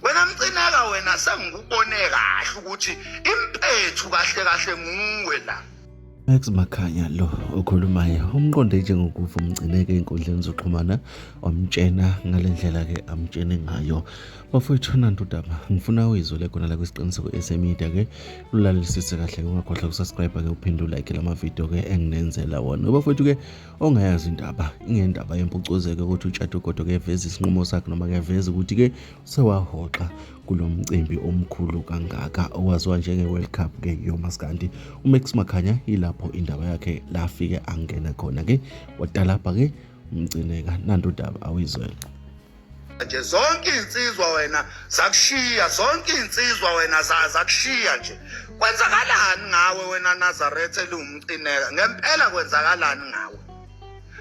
Wena Mcineka wena sengikubone kahle ukuthi impethu kahle kahle nguwe la. Max Makhanya lo okhulumayo umqonde njengokufa umgcineke ey'nkundleni zokuxhumana wamtshena ngale ndlela-ke amtshene ngayo. Bafowethu nantu udaba ngifuna uyizwele khona la kwisiqiniseko esemedia-ke ulalelisise kahle ungakhohlwa ukusubscribe-ke uphinde ulike la mavidiyo-ke enginenzela wona. Bafowethu-ke ongayazi indaba ingendaba yempucuzeko ukuthi uTshatu kodwa ke veza isinqumo sakhe noma ke veza ukuthi ke sewahoxa kulo mcimbi omkhulu kangaka owaziwa njenge-World Cup ke yomaskandi. UMax Makhanya ilapho indaba yakhe lafike angena khona ke watalabha ke umcineka nantu udaba awuyizwele. Nje zonke iy'nsizwa wena zakushiya, zonke iy'nsizwa wena zakushiya nje. Kwenzakalani ngawe wena Nazaretha eliwumcineka? Ngempela kwenzakalani ngawe?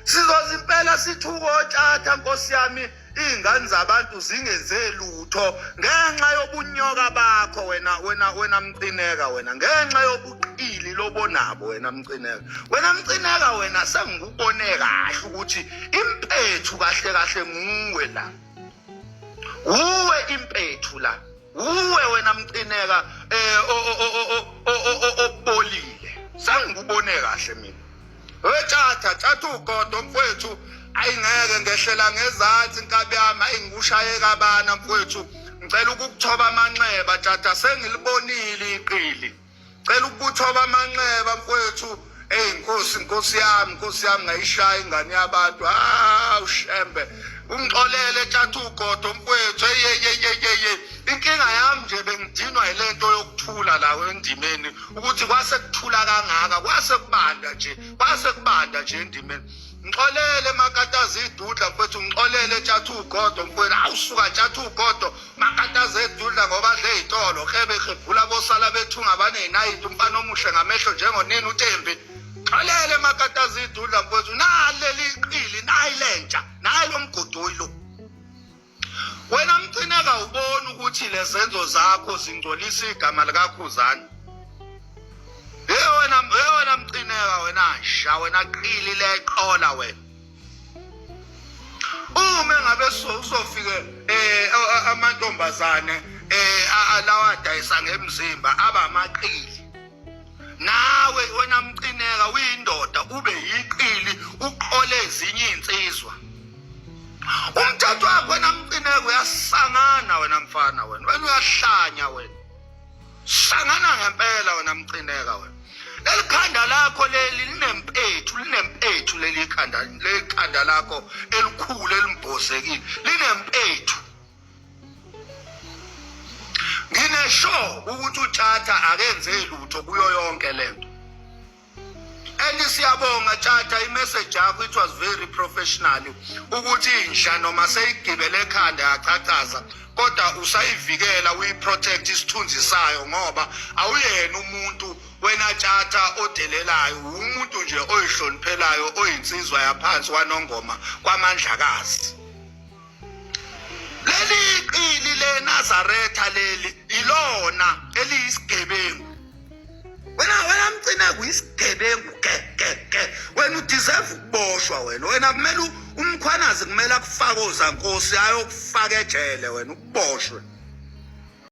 Sizoze impela sithuke otshatha nkosi yami, iy'ngane zabantu zingenze lutho ngenxa yobunyoka bakho wena wena wena mcineka wena, ngenxa yobuqili lobonabo wena mcineka. Wena mcineka wena sengikubone kahle ukuthi impethu kahle kahle nguwe la. Uwe impethu la. Uwe wena mcineka eh obolile. Sengikubone kahle mina. Wetshatha tshatha ugodo mfowethu ayingeke ngehlela ngezansi inkabi yami ayingikushaye kabana mfowethu ngicela ukukuthoba amanxeba tshatha sengilibonile iqili. Cela ukuthoba amanxeba mfowethu. Ey Nkosi, Nkosi yami, Nkosi yami ngayishaya ingane yabantu. Ah ushembe. Ungixolele tshatha ugodo mfowethu. Hey hey hey hey hey. Inkinga yami nje bengidinwa yilento yokuthula la endimeni ukuthi kwase kuthula kangaka, kwase kubanda nje, kwase kubanda nje endimeni. Ngixolele makatazi idudla mfowethu, ngixolele tshatha ugodo mfowethu. Awusuka tshatha ugodo. Makataze edudla ngoba adle ey'tolo klebe hebhula bosala bethunga baney'nayiti umfana omuhle ngamehlo njengonini uTembi. Xolele makataze idudla mfowethu nali leli qili nayi lentsha nayi lo mgodoyi lo. Wena Mcineka ubona ukuthi lezenzo zakho zingcolisa igama likaKhuzani. Hey wena hey wena Mcineka wena sha wena qili leqola wena. Uma ngabe uzofike eh amantombazane eh lawa adayisa ngemzimba aba amaqili. Nawe wena Mcineka uyindoda ube yiqili uqole ezinye izinsizwa. Umthetho wakho wena Mcineka uyasangana wena mfana wena. Wena uyahlanya wena. Sangana ngempela wena Mcineka wena. Leli khanda lakho leli linempethu, linempethu leli khanda, leli khanda lakho elikhulu elimbhozekile, linempethu. Nginesho ukuthi uTshatha akenze lutho kuyo yonke lento. And siyabonga Tshatha i-message yakho it was very professional ukuthi inja noma seyigibele ekhanda yachachaza kodwa usayivikela uyiprotect isithunzi sayo ngoba awuyena umuntu wena Tshatha odelelayo umuntu nje oyihloniphelayo oyinsizwa yaphansi kwanongoma kwamandlakazi. Leli qili leNazaretha leli ilona eliyisigebengu. Wena wena mcina kuyisigebengu ke ke ke. Wena udeserve ukuboshwa wena. Wena kumele umkhwanazi kumele akufake ozankosi ayokufaka ejele wena uboshwe.